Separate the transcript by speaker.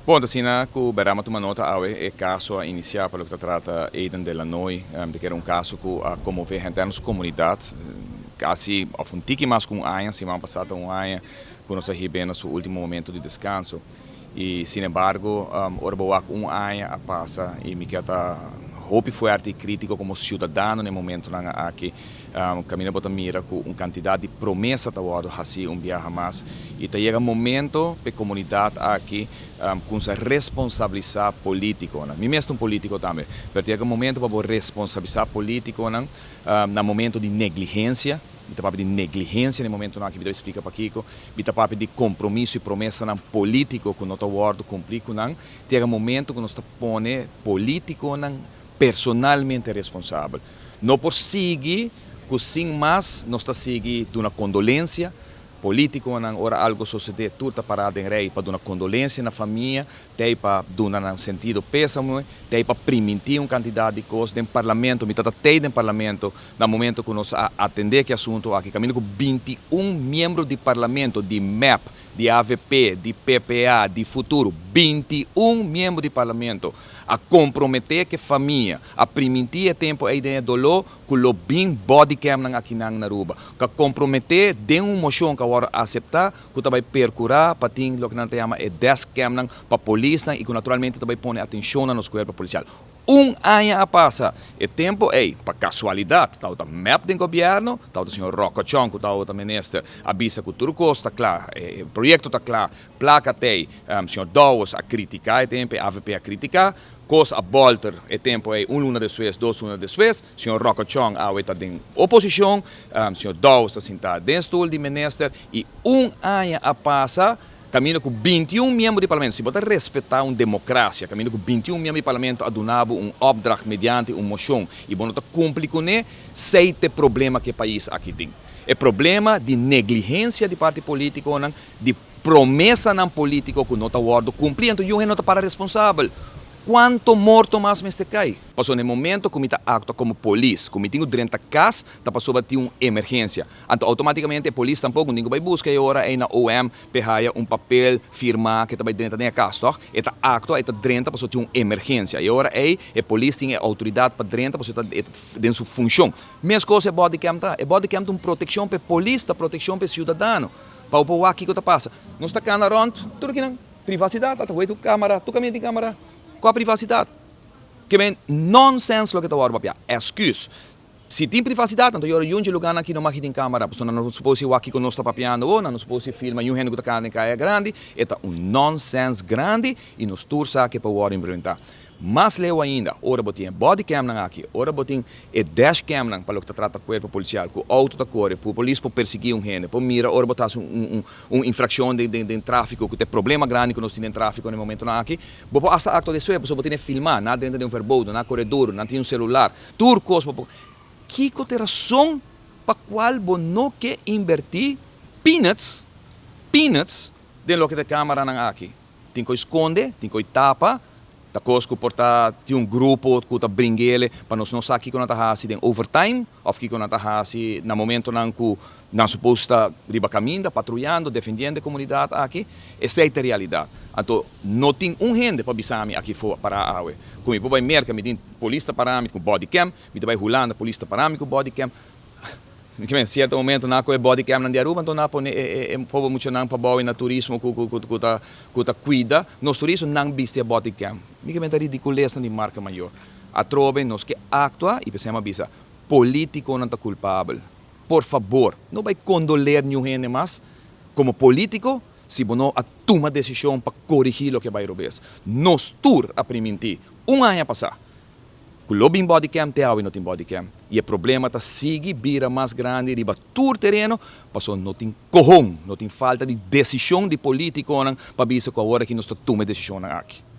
Speaker 1: Bon, ta asina ku Berama tuma nota awe e kaso a inisiá pa loke ta trata Eden Delanoy, di kere un kaso ku a konmové henter nos komunidat kasi òf un tiki mas ku un aña, siman pasá ta un aña ku nos a hib'é na su último momento di deskanso. I sin embargo, ora bo wak un aña a pasa i mi ke ta hopi fuerte i krítiko komo siudadano na e momentonan aki. Kaminda bo ta mira ku un kantidat di promesa ta wòrdu hasí un biaha mas i ta yega momento pa e komunidat aki kumsa responsabilisá polítikonan. Mi mes ta un polítiko tambe, pero ta yega momento pa bo responsabilisá polítikonan na momento di negligensia. Mi ta papia di negligensia na e momentonan aki, mi ta splika pakiko. Mi ta papia di kompromiso i promesanan polítiko ku no ta wòrdu kumplí ku nan. Ta yega momento ku nos ta pone polítikonan personalmente responsabel. No por sigui cu sin mas nos ta sigui duna condolencia. Politiconan ora algo socede tur ta para den rey pa duna condolencia na famia, t'ey pa duna nan sentido pesame, t'ey pa priminti un cantidad di cos. Den parlamento, mi ta ta t'ey den parlamento na momento cu nos a atende ki asunto aki, caminda cu 21 miembro di parlamento di mep, di avp, di ppa, di Futuro, 21 miembro di parlamento A komprometé ku e famia, a primintí e tempu ei den e doló ku lo bin bodycamnan akinan na Aruba. Ku a komprometé den un moshon ku a wòrdu aseptá ku ta bai perkurá pa tin loke nan ta yama e dashcamnan pa polisnan i ku naturalmente ta bai pone atenshon na nos kuerpo polisial. Un aña a pasa. E tempu ei, pa kasualidat, tabata mep den gobièrnu, tabata señor Rocco Chong ku tabata minister, a bisa ku tur kos ta kla, e proyekto ta kla, Placa t'ey, señor Dowers a critica e tempo ey, avp a critica, cos a bolter e tempo ey un luna despues, dos luna despues, señor Rocco Chong awe ta den oposicion, señor Dowers ta sinta den stoel di minister y un aña a pasa caminda cu 21 miembro di parlamento, si bo ta respeta un democracia, caminda cu 21 miembro di parlamento a duna bo un opdracht mediante un mocion y bo no ta cumpli cune, sey t'e problema cu e pais aki tin. E problema di negligencia di parti politiconan, di promesanan politico cu no ta wordo cumpli, anto yu hende no ta para responsabel. Cuanto morto mas mester cay? Pasobra na e momento cu mi ta actua como polis, cu mi tin cu drenta cas, ta pasobra tin un emergencia. Anto automaticamente e polis tampoco tin cu bay busca e ora ey na OM p'e haya un papel firma cu e ta bay drenta den e cas, toch? E ta actua, e ta drenta pasobra tin un emergencia. E ora ey e polis tin e autoridad pa drenta pasobra e ta den su funcion. Mescos e bodycam ta. E bodycam ta un proteccion p'e polis, ta proteccion p'e ciudadano. Pa bo por wak kiko ta pasa. Nos ta kana rònt tur kinan. Privasidat ata wei tur kamara, tur kaminda tin kamara. Kua privasidat? Ke men nonsens loke ta wòrdu papia. Èsküs. Si tin privasidat anto yora yunchi lugánan aki no maki tin kamara. Pasobra nan no supos si wak kiko nos ta papiando awor, nan no supos si filma yun hende ku ta kana den kaya grandi. E ta un nonsens grandi i nos tur sa ke pa wòrdu implementá. Mas leu ainda, ora bo tin e bodycamnan aki, ora bo tin e dashcamnan pa loke ta trata cuerpo policial, cu auto ta core, cu polis por persigui un hende, por mira ora bo ta haci un infraccion den trafico, cu ta e problema grandi cu nos tin den trafico na e momentonan aki, bo por hasta actua despues, pasobra bo tin e filma, nan a drenta den un verbodo, nan a core duro, nan tin un celular, tur cos bo por. Kico ta e rason pa cual bo no ke inverti peanuts, peanuts, den loke ta e camaranan aki? Tin koe skonde, tin koe tapa, ta kos ku por ta tin un grupo ku ta bringele pa nos no sa kiko nan ta hasi den overtime òf kiko nan ta hasi na momentonan ku nan supos ta riba kaminda patruyando, defendiendo e komunidat aki. Esei ta e realidat. Anto no tin un hende pa bisa mi aki for pará awe ku mi por bai Merka mi tin polis ta pará mi ku bodycam, mi ta bai Hulanda polis ta pará mi ku bodycam. Mi kier men cierto momento nan a coge body camnan di Aruba anto nan a pone e pober muchanan pabao na turismo cu cu ta cu ta cuida nos turismo nan bisti e body cam. Mi kier men ta ridiculeznan di marca mayor. Atrobe nos ke actua y p'esei mi a bisa politiconan ta culpabel. Por fabor no bay condoler niun hende mas como politico si bo no a tuma decision pa corigi loke bay robes. Nos tur a priminti un aña pasa Ku lo bin bodycam te awe no tin bodycam y e problema ta sigui bira mas grandi riba tur tereno paso no tin kohon, no tin falta di decision di politiconan pa bisa ku awor aki nos ta tuma e decisionnan aki.